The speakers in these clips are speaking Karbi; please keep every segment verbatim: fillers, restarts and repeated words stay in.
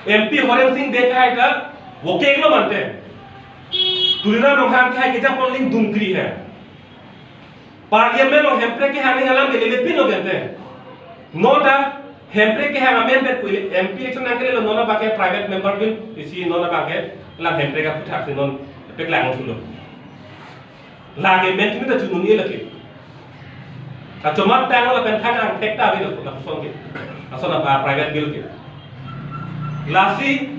M P Horen Sing Bey kehai ta vokek lo mante. Tuliram Ronghang kehai kejapon aling dungkri he. Parliament along Hemprek kehang aning alam ke lele pin lo gente. Non ta Hemprek kehang amendment pu M P election nangkele lo, non abangke private member bill isi, non abangke lang Hemprek aphuthak si non peklang thulo. Lake men kimi ta chunun ye lake. Kachomat tang lapen thang angthek ta ave lo lapuson ke. Lason apa private bill ke. Lasi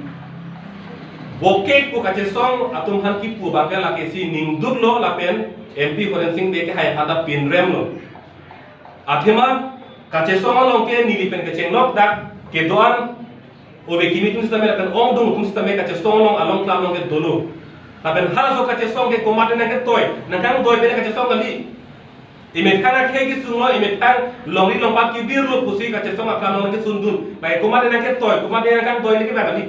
vokek pu kachesong atum aphan kipu abangke lake si ningduk lo lapen M P Horen Sing Bey kehai aphan ta pinrem lo. Athema kachesong along ke neli pen kechenglok dak kedo-an ove kimi atum sitame lapen ongdung atum sitame kachesong along along klam along ke dolo. Lapen halaso kachesong ke komat nangketoi, nangkangdoi pen kachesong kali. Emethang akhei kesung lo, emethang longri longpat kevir lo pusi kachesong aklam along kesundun. Bai komat nangketoi, komat nangkangdoi lagi ba kali.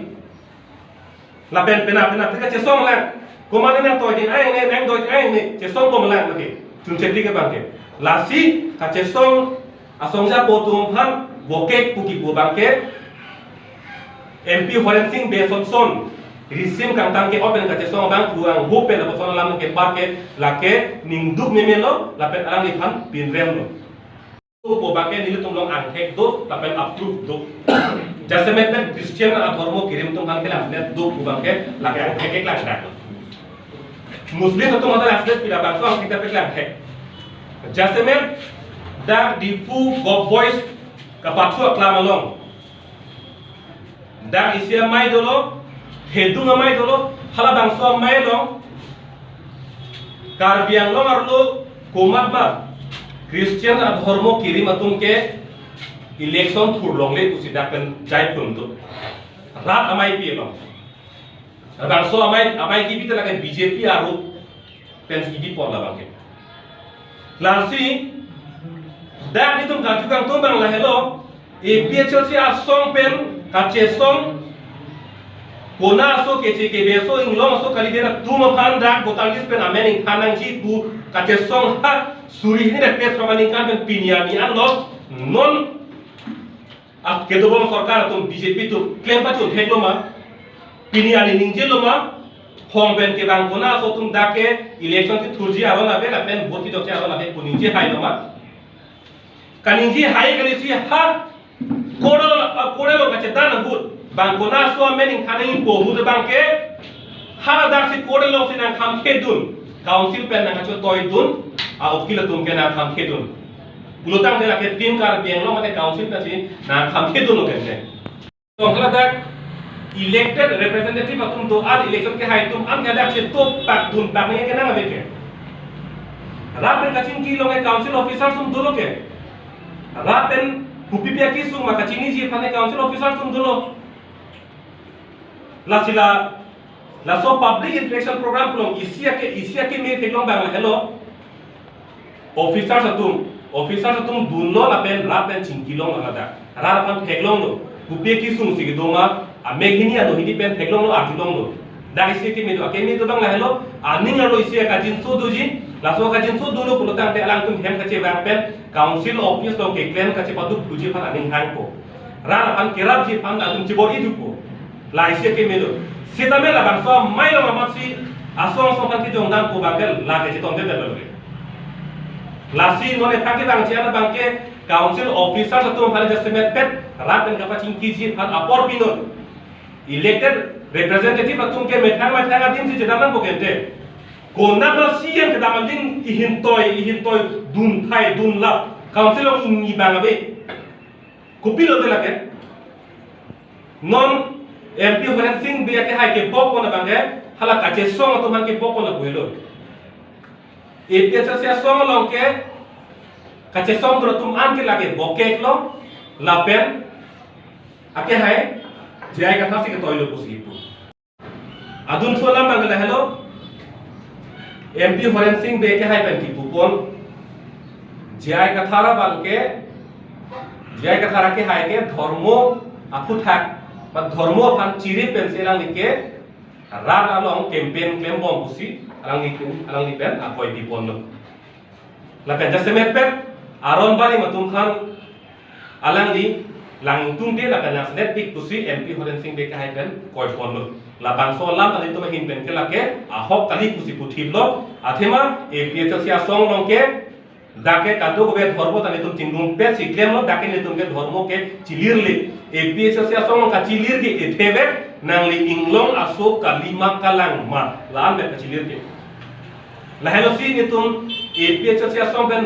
Lapen pena pena kachesong lang. Komat nangtoi ding ai ne, nangdoi ding ai ne, chesong bom lang lagi. Chuncheti ke abangke. Lasi kachesong asong japo atum aphan vokek pu kipu abangke M P Horen Sing Bey sonson risim kangtang ke-ot pen kachesong abang puang hup pen lapuson alam kebar ke lake ningduk meme lo lapen alangliphan pinrem lo. Pu abangke nelitum along angthek do lapen approve do. Jasemet pen Christian adhormo kirim atum aphan ke langdet do pu abangke lake angthek keklang dak. Muslim atum aphan langdet pida bangso angthek dak peklang thek. Jasemet dak Diphu Govt Boys kapathu aklam along dak isi amei dolo, thedung amei dolo, halabangso amei along Karbi Anglong arlo komat ma Christian adhormo kirim atum ke election thurlongle pusi dak pen jai phun do. Rat ameipi along. Labangso amei, amei kipi ta lake B J P arup pen si kipi pon labangke. Lasi dak nelitum karju kangtung abang lahelo, A P H L C asong pen kachesong kona aso keche kebe aso inglong aso kalidet atum aphan dak voter list pen amen ingthan nangji pu kachesong ha suri hini dak pet rong aningkan pen pini arni anlo non at kedobom sorkar atum B J P atum klem pachun thek lo ma? Pini arni ningje lo ma? Hong pen kevang kona aso atum dak ke election kethurji aron ave lapen vote kechokche aron ave pu ningje hai lo ma? Kaningje hai kali si ha koro koro lo kachedan ahut bang kona aso amen ingthan nangpo ahut abangke ha dak si koro lo si nangkham khedun, council pen nangkachotoi dun, a-ukil atum ke nangkham khedun. Pulotangte lake Team Karbi Anglong mate council pensi nangkham khedun lo kente. Tong ladak elected representative atum do-an election kehai atum an ke dak chetop pak dun pak nangji kenang ave ke. Rat pen kachingki along ke council officers atum dolo ke. Rat pen kopipi akesung ma kachiniji aphan ke council officers atum dolo. Lasi la laso public interaction program along isi ake isi akeme theklong abang lahelo. Officers atum, officers atum dunlo lapen rat pen chingkilong ladak. Rat aphan theklonglo. Kopi akesung si kedo ma, amek hini ano hini pen theklonglo, arjulonglo. Dak isi akeme do, akeme do abang lahelo. Aning arlo isi akajinso doji, laso akajinso dolo pulotangte alangtum hem kachevang pen council office along keklem kachepaduk thuji aphan aning hangpo. Rat aphan kerapji aphan atum chibor-i thupo. La isi akeme do. Sitame labangso amei along amatsi asong asong aphan kejongdampo abangke lake chetongdetlo ke. Lasi non ephan kevangji an abangke council officers atum aphan jasemet pet rat pen kapachingkiji aphan apor pinon. Elected representative atum ke methang methang adim si chedam nangpo kente. Konat ma C M kedam adim ihintoi ihintoi dun thai dun lap council along ingni abang ave. Kopilo te lake? Non M P Horen Sing Bey akehai kebok pon abangke, hala kachesong atum aphan kebok pon lapu helo. A P H L C asong along ke kachesong dun atum an ke lake vokek lo, lapen akehai J I Kathar si ketoi lo pusi pu. Adun thu alam abang lahelo, M P Horen Sing Bey akehai pen kipu pon, J I Kathar abangke, J I Kathar akehai ke dhormo aphuthak, ba dhormo aphan chiri pensi alangli ke rat along campaign klembom pusi alangli pen, alangli pen akoi pi ponlo. Lapen jasemet pen aron barim atum aphan alangli Langtungde lapen langselet pik pusi M P Horen Sing Bey kehai pen koiponlo. Labangso alam ta nelitum ahin pen ke lake ahok kali pusi puthiplo. Athema A P H L C asong along ke dak ke kadokave dhormo ta nelitum chingrumpetsi klemlo, dak ke nelitum ke dhormo ke chilirle. A P H L C asong along kachilir ke ethevek, nangli inglong aso kalima kalang ma, la-an pen kachilir ke. Lahenlo si nelitum A P H L C asong pen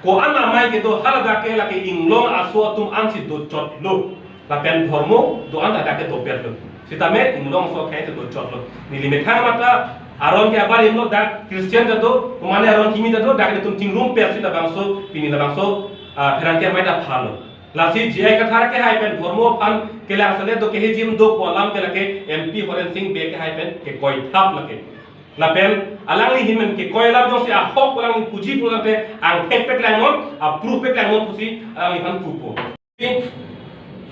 ko-an amei kedo, haladak ke lake inglong aso atum ansi dochotlo. Lapen dhormo do-an ta dak ke dopetlo. Sitame inglong aso akhei ta dochotlo. Neli methang mata aron ke abarimlo, dak Christian ta do, komane aron kimi ta do, dak nelitum chingrumpetsi labangso, pini labangso, ah, pherangke amei ta phalo. Lasi J I Kathar kehai pen dhormo aphan kelang sale do kehijim do pu alam ke lake M P Horen Sing Bey kehai pen kekoithap lake. Lapen alangli ahin pen kekoi alam jongsi ahok alangli puji pulote angthek peklang non, a-proof peklang non pusi alangliphan pupo.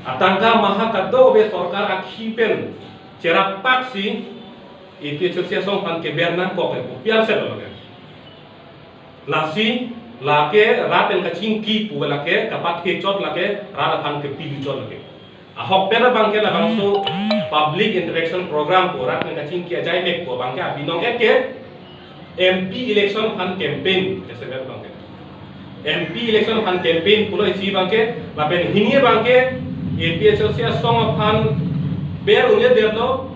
Atangka maha kadokave sorkar akhei pen cherappaksi A P H L C asong aphan keber nangkok ke kopi anset lo ke. Lasi lake rat pen kachingki pu lake kapathe chot lake rat aphan kepilu chot lake. Ahok pen abang ke labangso public interaction program pu rat pen kachingki ajai mek pu abang ke abinong ek ke M P election aphan campaign, jasemet abang ke M P election aphan campaign pulo isi abang ke, lapen hini abang ke A P H L C asong aphan ber un'edetlo,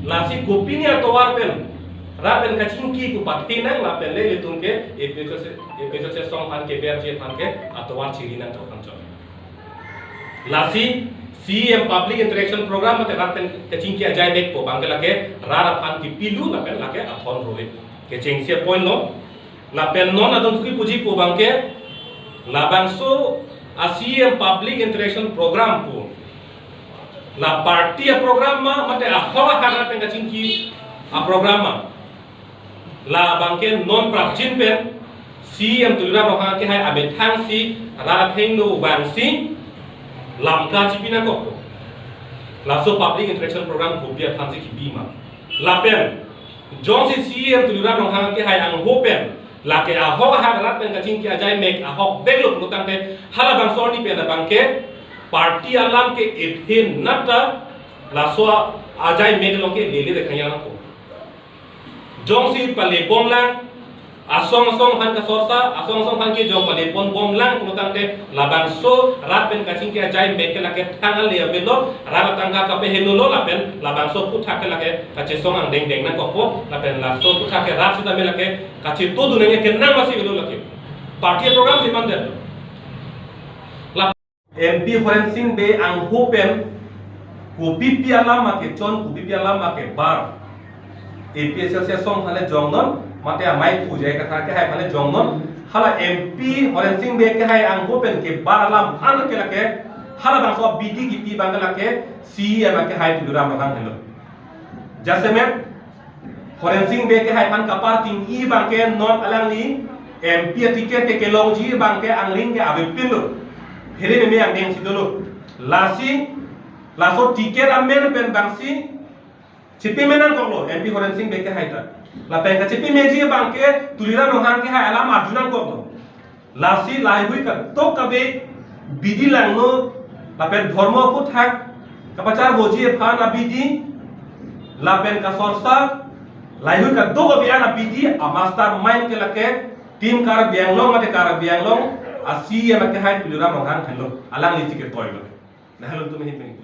lasi kopine atovar pen rat pen kachingki pu pathe nang lapen le ilitum ke A P H L C, A P H L C asong aphan keberji aphan ke atovar chiri nangkok aphan chot. Lasi C E M public interaction program mate rat pen kachingki ajai mek pu abang ke lake rat aphan kepilu lapen lake athon role. Kechengsi apoint lo. Lapen non adon thuki puji pu abang ke labangso a C E M public interaction program pu la party aprogram ma mate ahok ahak rat pen kachingki aprogram ma? Labang ke non prapjin pen C E M Tuliram Ronghang kehai amethangsi rat athengno vangsi lam kachipi nangkok. Laso public interaction program kopi aphansi kipi ma? Lapen jongsi C E M Tuliram Ronghang kehai angho pen lake ahok ahak rat pen kachingki ajai mek ahokveklo pulo tangte halabangso arni pen abang ke party alam ke ethe nata laso ajai mek along ke lele de kanya nangkok. Jongsi palebomlang, asong asong aphan kasorsa, asong asong aphan ke jong palebom bomlang pulo tangte labangso rat pen kachingki ajai mek ke lake thang ale avelo, rat atangka kapeheno lo lapen labangso aphuthak ke lake kachesong angdengdeng nangkokpo, lapen laso aphuthak ke rat sitame lake kachetodun nangji kenang masi avelo lake. Party program si mandetlo. M P Horen Sing Bey angho pen kopipi alam ma kechon, kopipi alam ma kebar, A P H L C asong aphan le jongnon, mate amei thu J I Kathar kehai aphan le jongnon. Hala M P Horen Sing Bey kehai angho pen kebar alam an ke lake halabangso abidi kipi abang ke lake C E M kehai Tuliram Ronghang helo. Jasemet Horen Sing Bey kehai aphan kaparting-i abang ke non alangli M P aticket ke kelongji abang ke angring ke avepinlo. Phere meme angdengsi dolo. Lasi laso ticket amen pen abangsi chepeme nangkoklo M P Horen Sing Bey kehai ta. Lapen kachepemeji abang ke Tuliram Ronghang kehai alam arju nangkoklo. Lasi laheihui kadokave bidi langno, lapen dhormo aphuthak kapacharvoji aphan abidi, lapen kasorsa laheihui kadokave an abidi amastermind ke lake Team Karbi Anglong mate Karbi Anglong a C E M kehai Tuliram Ronghang henlo, alangli si ketoilo. Lahenlo tum hin pen.